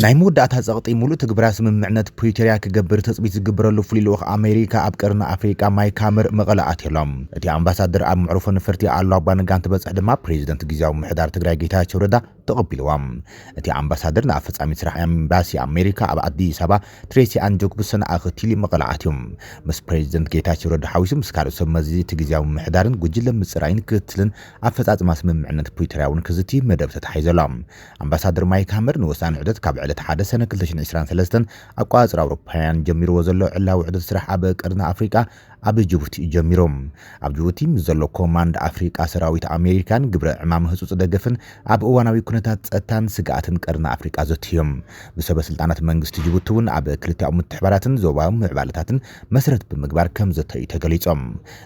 ናይ መወዳእታ ጸቕጢ ሙሉእ ትግበራ ስምምዕነት ፕሪቶርያ ክገብር ትጽቢት ዝግበረሉ ፍሉይ ልኡኽ ኣሜሪካ ኣብ ቀርኒ ኣፍሪቃ ማይክ ሃመር መቐለ ኣትዩ ኣሎ። እቲ ኣምባሳደር ኣብ መዕርፎ ነፈርቲ ኣሉላ ኣባ ነጋ እንትበጽሕ ድማ ፕሬዚደንት ግዝያዊ ምምሕዳር ትግራይ ጌታቸው ረዳ ተቐቢልዎም። እቲ ኣምባሳደር ንኣፈጻሚት ስራሕ ኤምባሲ ኣሜሪካ ኣብ ኣዲስ ኣበባ ትሬሲ ኣን ጆክብሰን ኣኸቲሉ መቐለ ኣትዩ። ምስ ፕሬዚደንት ጌታቸው ረዳ ሓዊሱ ምስ ካልኦት ሰብ መዚ እቲ ግዝያዊ ምምሕዳርን ጉጅለ ምጽራይን ክትትልን ኣፈጻጽማ ስምምዕነት ፕሪቶርያ እውን ክዝቲ መደብ ተታሒዙ ኣሎ። ኣምባሳደር ማይክ ሃመር ንወሳኒ ዑደት ካብ ዕለት ሓደ ሰነ ክልተ ሽሕን ዕስራን ሰለስተን ኣቆጻጽራ ኣውሮፓውያን ጀሚርዎ ዘሎ ዕላዊ ዑደት ስራሕ ኣብ ቀርኒ ኣፍሪቃ ኣብ ጅቡቲ እዩ ጀሚሩ። ኣብ ጅቡቲ ምስ ዘሎ ኮማንድ ኣፍሪቃ ሰራዊት ኣሜሪካን ግብረ ዕማም ህጹጽ ደገፍን ኣብ እዋናዊ ኩነታት ጸጥታን ስግኣትን ቀርኒ ኣፍሪቃ ዘትዮም። ብሰበ ስልጣናት መንግስቲ ጅቡቲ እውን ኣብ ክልቲኣዊ ምትሕባራትን ዞባዊ ምዕባለታትን መሰረት ብምግባር ከም ዘተዩ ተገሊጾም።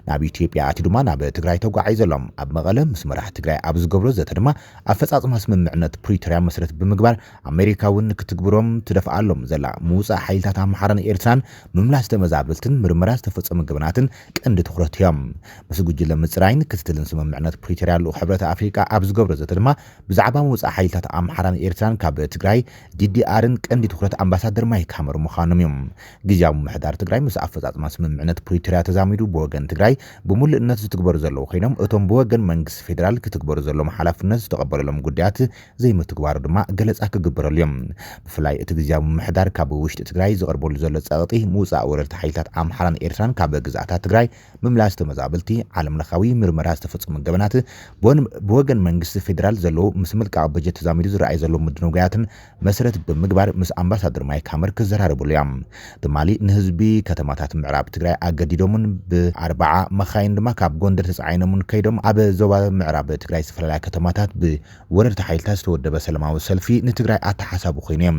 ናብ ኢትዮጵያ ኣትዩ ድማ ናብ ትግራይ ተጓዒዘሎም። ኣብ መቐለ ምስ መራሕቲ ትግራይ ኣብ ዝገብሮ ዘተ ድማ ኣፈጻጽማ ስምምዕነት ፕሪቶርያ መሰረት ብምግባር ኣሜሪካ እውን ክትግብሮም ትደፍኣሎም ዘላ ምውጻእ ሓይልታት ኣምሓራን ኤርትራን፣ ምምላስ ተመዛበልትን ምርመራ ዝተፈጸሙ ገበናትን ቀንዲ ትኹረት እዮም። ምስ ጉጅለ ምጽራይን ክትትልን ስምምዕነት ፕሪቶርያ ልኡኽ ሕብረት ኣፍሪቃ ኣብ ዝገብሮ ዘተ ድማ ብዛዕባ ምውጻእ ሓይልታት ኣምሓራን ኤርትራን ካብ ትግራይ ዲዲኣርን ቀንዲ ትኹረት ኣምባሳደር ማይክ ሃመር ምዃኖም እዮም። ግዝያዊ ምምሕዳር ትግራይ ምስ ኣፈጻጽማ ስምምዕነት ፕሪቶርያ ተዛሚዱ ብወገን ትግራይ ብምሉእነት ዝትግበሩ ዘለዉ ኮይኖም፣ እቶም ብወገን መንግስቲ ፌደራል ክትግበሩ ዘለዎም ሓላፍነት ዝተቐበለሎም ጉዳያት ዘይምትግባሩ ድማ ገለጻ ክግበረሉ እዮም። ብፍላይ እቲ ግዝያዊ ምምሕዳር ካብ ውሽጢ ትግራይ ዝቐርበሉ ዘሎ ጸቕጢ ምውጻእ ወረርቲ ሓይልታት ኣምሓራን ኤርትራን ካብ ግዝኣታት ትግራይ፣ ምምላስ ተመዛበልቲ፣ ዓለም ለኻዊ ምርመራ ዝተፈጸሙ ገበናት፣ ብወን-፣ ብወገን መንግስቲ ፌደራል ዘለዉ ምስ ምልቃቕ በጀት ተዛሚዱ ዝረኣይ ዘሎ ምድንጓያትን መሰረት ብምግባር ምስ ኣምባሳደር ማይክ ሃመር ክዘራረብሉ እዮም። ትማሊ ንህዝቢ ከተማታት ምዕራብ ትግራይ ኣገዲዶምን ብኣርባዓ መኻይን ድማ ካብ ጎንደር ተጻዒኖምን ከይዶም ኣብ ዞባ ምዕራብ ትግራይ ዝተፈላለያ ከተማታት ብወረርቲ ሓይልታት ዝተወደበ ሰላማዊ ሰልፊ ንትግራይ ኣተሓሳቢ ኮይኑ እዮም።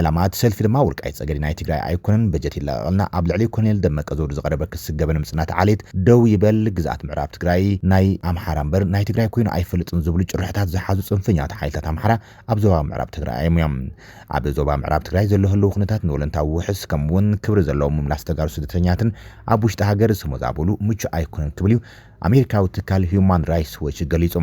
ዕላማ እቲ ሰልፊ ድማ ወልቃይት ጸገዴ ናይ ትግራይ ኣይኮነን፣ በጀት ይለቐቐልና፣ ኣብ ልዕሊ ኮሎኔል ደመቀ ዘውዱ ዝቐረበ ክሲ ገበን ምጽናት ዓሌት ደው ይበል፣ ግዝኣት ምዕራብ ትግራይ ናይ ኣምሓራ እምበር ናይ ትግራይ ኮይኑ ኣይፈልጥን ዝብሉ ጭርሖታት ዝሓዙ ጽንፈኛታት ሓይልታት ኣምሓራ ኣብ ዞባ ምዕራብ ትግራይ እዮም። ኣብ ዞባ ምዕራብ ትግራይ ዘሎ ህልው ኩነታት ንወለንታዊ ውሕስ ከምኡ እውን ክብሪ ዘለዎ ምምላስ ተጋሩ ስደተኛትን ኣብ ውሽጢ ሃገር ዝተመዛበሉ ምቹእ ኣይኮነን ክብል እዩ ኣሜሪካዊ ትካል ሂዩማን ራይትስ ዎች ገሊጹ።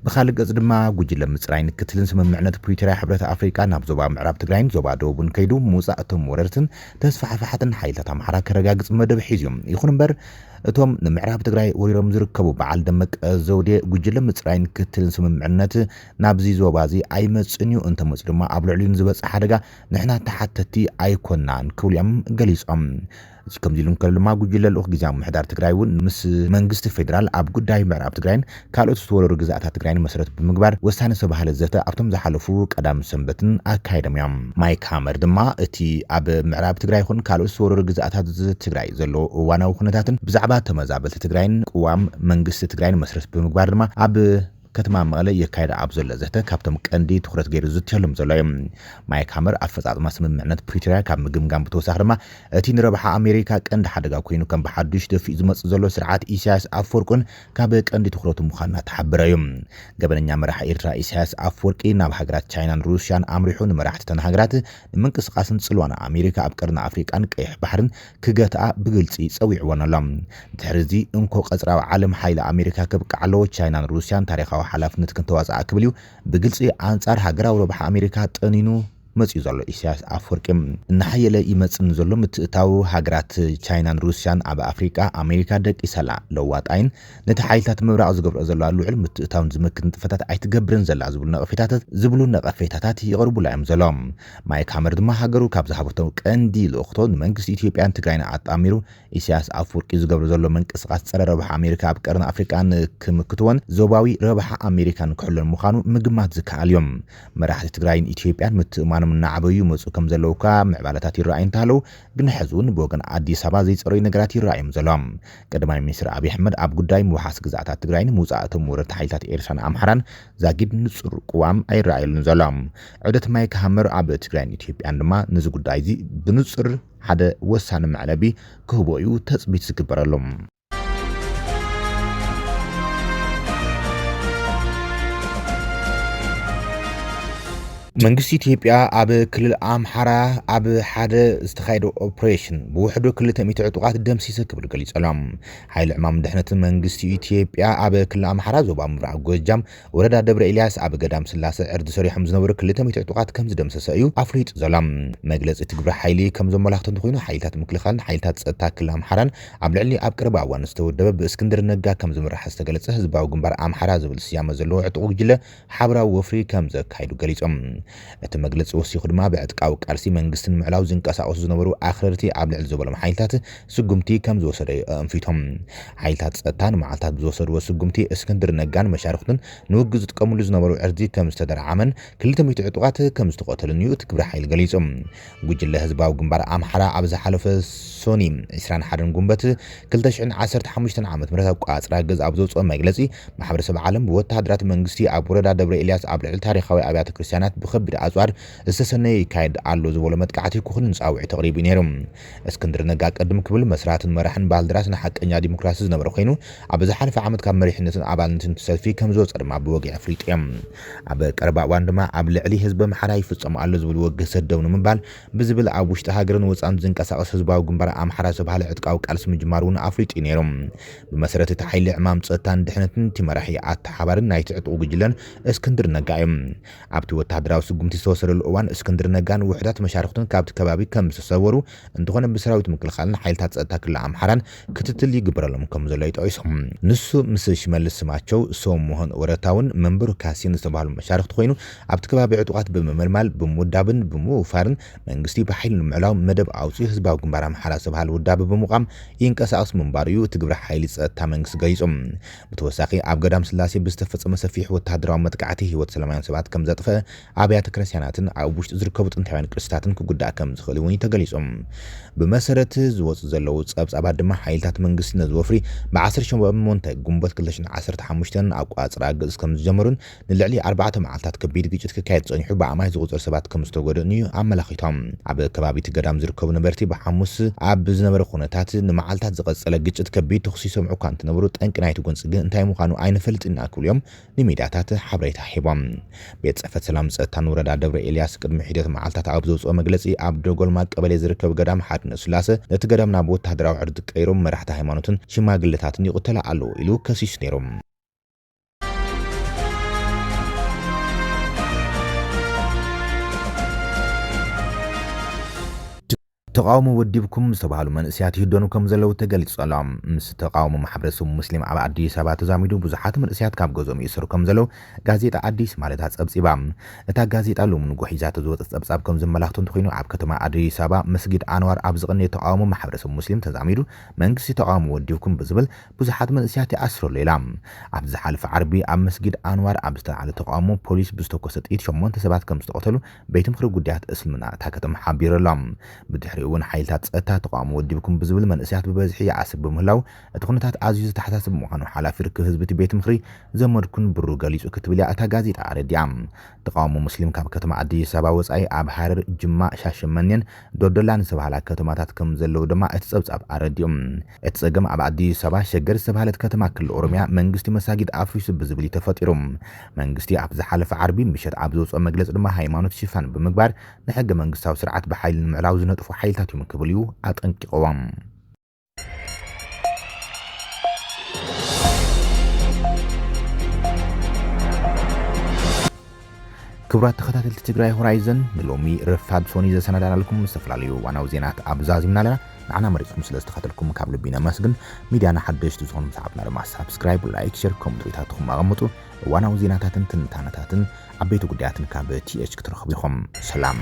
ብኻልእ ገጽ ድማ ጉጅለ ምጽራይን ክትልን ስምምዕነት ፕሪቶርያ ሕብረት ኣፍሪቃ ናብ ዞባ ምዕራብ ትግራይን ዞባ ደቡብን ከይዱ ምውጻእ እቶም ወረርትን ተስፋሕፋሕትን ሓይልታት ኣምሓራ ከረጋግጽ መደብ ሒዙ እዩ። ይኹን እምበር እቶም ንምዕራብ ትግራይ ወሪሮም ዝርከቡ በዓል ደመቀ ዘውዴ ጉጅለ ምጽራይን ክትልን ስምምዕነት ናብዚ ዞባ እዚ ኣይመጽእን እዩ፣ እንተመጽኡ ድማ ኣብ ልዕሊኡ ንዝበጽሕ ሓደጋ ንሕና ተሓተቲ ኣይኮናን ክብሉ እዮም ገሊጾም። እዚ ከምዚ ኢሉ እንከሎ ድማ ጉጅለ ልኡኽ ግዝያዊ ምምሕዳር ትግራይ እውን ምስ መንግስቲ ፌደራል ኣብ ጉዳይ ምዕራብ ትግራይን ካልኦት ዝተወረሩ ግዝኣታት ትግራይን መሰረት ብምግባር ወሳኒ ዝተባህለ ዘተ ኣብቶም ዝሓለፉ ቀዳም ሰንበትን ኣካይዶም እዮም። ማይክ ሃመር ድማ እቲ ኣብ ምዕራብ ትግራይ ይኹን ካልኦት ዝተወረሩ ግዝኣታት ትግራይ ዘሎ እዋናዊ ኩነታትን ብዛዕባ ተመዛበልቲ ትግራይን ቅዋም መንግስቲ ትግራይን መሰረት ብምግባር ድማ ኣብ ከተማ መቐለ የካየደ ኣብ ዘሎ ዘተ ካብቶም ቀንዲ ትኹረት ገይሩ ዝዝተየሎም ዘሎ እዩ። ማይክ ሃመር ኣፈጻጽማ ስምምዕነት ፕሪቶርያ ካብ ምግምጋም ብተወሳኺ ድማ እቲ ንረብሓ ኣሜሪካ ቀንዲ ሓደጋ ኮይኑ ከም ብሓዱሽ ደፊኡ ዝመጽእ ዘሎ ስርዓት ኢሳያስ ኣፈወርቅን ካብ ቀንዲ ትኹረቱ ምዃንና ተሓበረ እዩ። ገበነኛ መራሒ ኤርትራ ኢሳያስ ኣፈወርቂ ናብ ሃገራት ቻይናን ሩስያን ኣምሪሑ ንመራሕቲ እተን ሃገራት ንምንቅስቓስን ጽልዋ ንኣሜሪካ ኣብ ቀርኒ ኣፍሪቃን ቀይሕ ባሕርን ክገትኣ ብግልጺ ጸዊዕወን ኣሎ። ድሕሪ እዚ እንኮ ቀጽራዊ ዓለም ሓይሊ ኣሜሪካ ከብቅዕ ኣለዎ። ቻይናን ሩስያን ታሪኻዊ ሓላፍነት ክንተዋጽኣ ክብል እዩ ብግልጺ ኣንጻር ሃገራዊ ረብሓ ኣሜሪካ ጠኒኑ መጺኡ ዘሎ ኢሳያስ ኣፈወርቂ። እናሓየለ ይመጽእ ንዘሎ ምትእታው ሃገራት ቻይናን ሩስያን ኣብ ኣፍሪቃ ኣሜሪካ ደቂሳላ ለዋጣይን ነቲ ሓይልታት ምብራቕ ዝገብርኦ ዘለዋ ልዑል ምትእታውን ዝምክት ንጥፈታት ኣይትገብርን ዘላ ዝብሉ ነቐፌታታት፣ ዝብሉ ነቐፌታታት ይቐርቡላ እዮም ዘሎ። ማይክ ሃመር ድማ ሃገሩ ካብ ዝሃበቶ ቀንዲ ልእኽቶ ንመንግስቲ ኢትዮጵያን ትግራይን ኣጣሚሩ ኢሳያስ ኣፈወርቂ ዝገብሮ ዘሎ ምንቅስቓስ ጸረ ረብሓ ኣሜሪካ ኣብ ቀርኒ ኣፍሪቃን ክምክትዎን ዞባዊ ረብሓ ኣሜሪካን ክሕሎን ምዃኑ ምግማት ዝከኣል እዮም። መራሕቲ ትግራይን ኢትዮጵያን ምትእማኖም እናዓበዩ ይመጹ ከም ዘለዉ እኳ ምዕባለታት ይረኣዩ እንተሃለዉ፣ ግን ሕዚ እውን ብወገን ኣዲስ ኣበባ ዘይጸረዩ ነገራት ይረኣዮም ዘሎ። ቀዳማይ ሚኒስትር ኣብይ ኣሕመድ ኣብ ጉዳይ ምውሓስ ግዝኣታት ትግራይን ምውጻእ እቶም ወረርቲ ሓይልታት ኤርትራን ኣምሓራን ዛጊድ ንጹር ቅዋም ኣይረኣየሉን ዘሎ። ዑደት ማይክ ሃመር ኣብ ትግራይን ኢትዮጵያን ድማ ነዚ ጉዳይ እዚ ብንጹር ሓደ ወሳኒ መዕለቢ ክህቦ እዩ ተጽቢት ዝግበረሉ። መንግስቲ ኢትዮጵያ ኣብ ክልል ኣምሓራ ኣብ ሓደ ዝተኻየደ ኦፕሬሽን ብውሕዱ ክልተ ሚእቲ ዕጡቓት ደምሲሰ ክብል ገሊጹ ኣሎ። ሓይሊ ዕማም ድሕነት መንግስቲ ኢትዮጵያ ኣብ ክልል ኣምሓራ ዞባ ምብራቕ ጎጃም ወረዳ ደብረ ኤልያስ ኣብ ገዳም ስላሰ ዕርዲ ሰሪሖም ዝነበሩ ክልተ ሚእቲ ዕጡቓት ከም ዝደምሰሰ እዩ ኣፍሊጡ ዘሎ። መግለጺ እቲ ግብረ ሓይሊ ከም ዘመላኽቶ እንተኾይኑ፣ ሓይልታት ምክልኻልን ሓይልታት ጸጥታ ክልል ኣምሓራን ኣብ ልዕሊ ኣብ ቀረባ እዋን ዝተወደበ ብእስክንድር ነጋ ከም ዝምራሕ ዝተገለጸ ህዝባዊ ግንባር ኣምሓራ ዝብል ስያመ ዘለዎ ዕጡቕ ጉጅለ ሓበራዊ ወፍሪ ከም ዘካይዱ ገሊጾም። እቲ መግለጺ ወሲኹ ድማ፣ ብዕጥቃዊ ቃልሲ መንግስቲ ንምዕላው ዝንቀሳቐሱ ዝነበሩ ኣኽረርቲ ኣብ ልዕሊ ዝበሎም ሓይልታት ስጉምቲ ከም ዝወሰደ ኣንፊቶም። ሓይልታት ጸጥታ ንመዓልታት ብዝወሰድዎ ስጉምቲ፣ እስክንድር ነጋን መሻርኽቱን ንውግእ ዝጥቀምሉ ዝነበሩ ዕርዲ ከም ዝተደርዓመን ክልተ ሚእቲ ዕጡቓት ከም ዝተቐተሉን እዩ እቲ ግብረ ሓይሊ ገሊጹ። ጉጅለ ህዝባዊ ግንባር ኣምሓራ ኣብ ዝሓለፈ ሶኒ ዕስራን ሓደን ጉንበት ክልተ ሽሕን ዓሰርተ ሓሙሽተን ዓመተ ምህረት ኣቆጻጽራ ግእዝ ኣብ ዘውጽኦ መግለጺ፣ ማሕበረሰብ ዓለም ብወተሃደራት መንግስቲ ኣብ ወረዳ ደብረ ኤልያስ ኣብ ልዕሊ ታሪኻዊ ኣብያተ ክርስቲያናት ብኸቢድ ኣጽዋር ዝተሰነየ ይካየድ ኣሎ ዝበሎ መጥቃዕቲ ክኹንን ጻውዒት ኣቕሪቡ ነይሩ። እስክንድር ነጋ ቅድም ክብል መስራትን መራሕን ባልደራስ ንሓቀኛ ዲሞክራሲ ዝነበረ ኮይኑ፣ ኣብ ዝሓለፈ ዓመት ካብ መሪሕነትን ኣባልነትን ሰልፊ ከም ዝወጸ ድማ ብወግዒ ኣፍሊጡ እዮም። ኣብ ቀረባ እዋን ድማ ኣብ ልዕሊ ህዝቢ ኣምሓራ ይፍጸም ኣሎ ዝብልዎ ግህሰት ደው ንምባል ብዝብል ኣብ ውሽጢ ሃገርን ወጻእን ዝንቀሳቐስ ህዝባዊ ግንባር ኣምሓራ ዝተባህለ ዕጥቃዊ ቃልሲ ምጅማሩ እውን ኣፍሊጡ እዩ ነይሩ። ብመሰረት እቲ ሓይሊ ዕማም ጸጥታን ድሕነትን እቲ መራሒ ኣተሓባርን ናይቲ ዕጡቕ ጉጅለን እስክንድር ነጋ እዮም። ኣብቲ ወተሃደራዊ ስጉምቲ ዝተወሰደሉ እዋን እስክንድር ነጋን ውሑዳት መሻርኽቱን ካብቲ ከባቢ ከም ዝተሰወሩ፣ እንተኾነ ብሰራዊት ምክልኻልን ሓይልታት ጸጥታ ክልል ኣምሓራን ክትትል ይግበረሎም ከም ዘሎ እዩ ጠቒሱ። ንሱ ምስ ሽመልስ ስማቸው፣ ሶሞሆን ወረታውን መንበሩ ካሲን ዝተባህሉ መሻርኽቲ ኮይኑ፣ ኣብቲ ከባቢ ዕጡቓት ብምምልማል፣ ብምውዳብን ብምውፋርን መንግስቲ ብሓይሊ ንምዕላው መደብ ኣውጺኡ ህዝባዊ ግንባር ኣምሓራ ዝተባህለ ውዳበ ብምቋም ይንቀሳቐስ ምንባሩ እዩ እቲ ግብረ ሓይሊ ጸጥታ መንግስቲ ገሊጹ። ብተወሳኺ ኣብ ገዳም ስላሴ ብዝተፈጸመ ሰፊሕ ወተሃደራዊ መጥቃዕቲ ህይወት ሰላማውያን ሰባት ከም ዘጥፈ፣ ኣብያተ ክርስቲያናትን ኣብ ውሽጢ ዝርከቡ ጥንታውያን ቅርስታትን ክጉዳእ ከም ዝኽእል እውን እዩ ተገሊጹ። ብመሰረት ዝወጹ ዘለዉ ጸብጻባት ድማ ሓይልታት መንግስቲ ነዚ ወፍሪ ብ ዓሰርተ ሸሞንተ ጉንበት ክልተ ሽሕን ዓሰርተ ሓሙሽተን ኣቋጽራ ግእዝ ከም ዝጀመሩን ንልዕሊ ኣርባዕተ መዓልታት ከቢድ ግጭት ክካየድ ጸኒሑ ብኣማይ ዝቑጸር ሰባት ከም ዝተጎድኡን እዩ ኣመላኺቶም። ኣብ ከባቢ እቲ ገዳም ዝርከቡ ነበርቲ ብሓሙስ ኣብ ዝነበረ ኩነታት ንመዓልታት ዝቐጸለ ግጭት ከቢድ ተኹሲ ይሰምዑ እኳ እንትነበሩ፣ ጠንቂ ናይቲ ጎንጺ ግን እንታይ ምዃኑ ኣይንፈልጥን ኢና ክብሉ እዮም ንሚድያታት ሓበሬታ ሂቦም። ቤት ጽሕፈት ሰላም ጸጥታን ወረዳ ደብረ ኤልያስ ቅድሚ ሒደት መዓልታት ኣብ ዘውጽኦ መግለጺ፣ ኣብ ደጎልማ ቀበሌ ዝርከብ ገዳም ሓድነት ስላሰ፣ ነቲ ገዳም ናብ ወተሃደራዊ ዕርዲ ቀይሮም መራሕቲ ሃይማኖትን ሽማግለታትን ይቕተላ ኣለዉ ኢሉ ከሲሱ ነይሩ። ተቓውሞ ወዲብኩም ዝተባህሉ መንእሰያት ይህደኑ ከም ዘለዉ ተገሊጹ ኣሎ። ምስ ተቓውሞ ማሕበረሰብ ሙስሊም ኣብ ኣዲስ ኣበባ ተዛሚዱ ብዙሓት መንእሰያት ካብ ገዝኦም ይእሰሩ ከም ዘለዉ ጋዜጣ ኣዲስ ማለዳ ጸብጺባ። እታ ጋዜጣ ሎሚ ንግሆ ሒዛቶ ዝወጸት ጸብጻብ ከም ዘመላኽቶ እንተኾይኑ፣ ኣብ ከተማ ኣዲስ ኣበባ መስጊድ ኣንዋር ኣብ ዝቐነየ ተቓውሞ ማሕበረሰብ ሙስሊም ተዛሚዱ መንግስቲ ተቓውሞ ወዲብኩም ብዝብል ብዙሓት መንእሰያት ይኣስረሉ ኢላ። ኣብ ዝሓለፈ ዓርቢ ኣብ መስጊድ ኣንዋር ኣብ ዝተላዕለ ተቓውሞ ፖሊስ ብዝተኮሰ ጥይት ሸሞንተ ሰባት ከም ዝተቐተሉ ቤት ምኽሪ ጉዳያት እስልምና እታ ከተማ ሓቢሩ ኣሎ። ብድሕሪኡ እውን ሓይልታት ጸጥታ ተቓውሞ ወዲብኩም ብዝብል መንእሰያት ብበዝሒ ይኣስር ብምህላው እቲ ኩነታት ኣዝዩ ዘተሓሳስብ ምዃኑ ሓላፊ ርክብ ህዝቢ እቲ ቤት ምኽሪ ዘመድኩን ብሩ ገሊጹ ክትብል እያ እታ ጋዜጣ ኣረዲኣ። ተቓውሞ ሙስሊም ካብ ከተማ ኣዲስ ኣበባ ወጻኢ ኣብ ሃረር፣ ጅማ፣ ሻሸመኔን ዶዶላን ዝተባህላ ከተማታት ከም ዘለዉ ድማ እቲ ጸብጻብ ኣረዲኡ። እቲ ጸገም ኣብ ኣዲስ ኣበባ ሸገር ዝተባህለት ከተማ ክልል ኦሮሚያ መንግስቲ መሳጊድ ኣፍሪሱ ብዝብል እዩ ተፈጢሩ። መንግስቲ ኣብ ዝሓለፈ ዓርቢ ምሸት ኣብ ዘውጽኦ መግለጺ ድማ ሃይማኖት ሽፋን ብምግባር ንሕገ መንግስታዊ ስርዓት ብሓይሊ ንምዕላው ዝነጥፉ ሓይልታት እዮም ክብል እዩ ኣጠንቂቕዎም። ክቡራት ተኸታተልቲ ትግራይ ሆራይዘን፣ ንሎሚ ረፋድ ሶኒ ዘሰናዳናልኩም ዝተፈላለዩ ዋናዊ ዜናት ኣብዛዚምና ኣለና። ንዓና መሪጽኩም ስለ ዝተኸተልኩም ካብ ልቢ ነመስግን። ሚድያና ሓደሽቲ ዝኾኑ ሰዓብና ድማ ሳብስክራይብ፣ ላይክ፣ ሸር፣ ኮመንት ሪታትኹም ኣቐምጡ። እዋናዊ ዜናታትን ትንታነታትን ዓበይቲ ጉዳያትን ካብ ቲኤች ክትረኽቡ ኢኹም። ሰላም።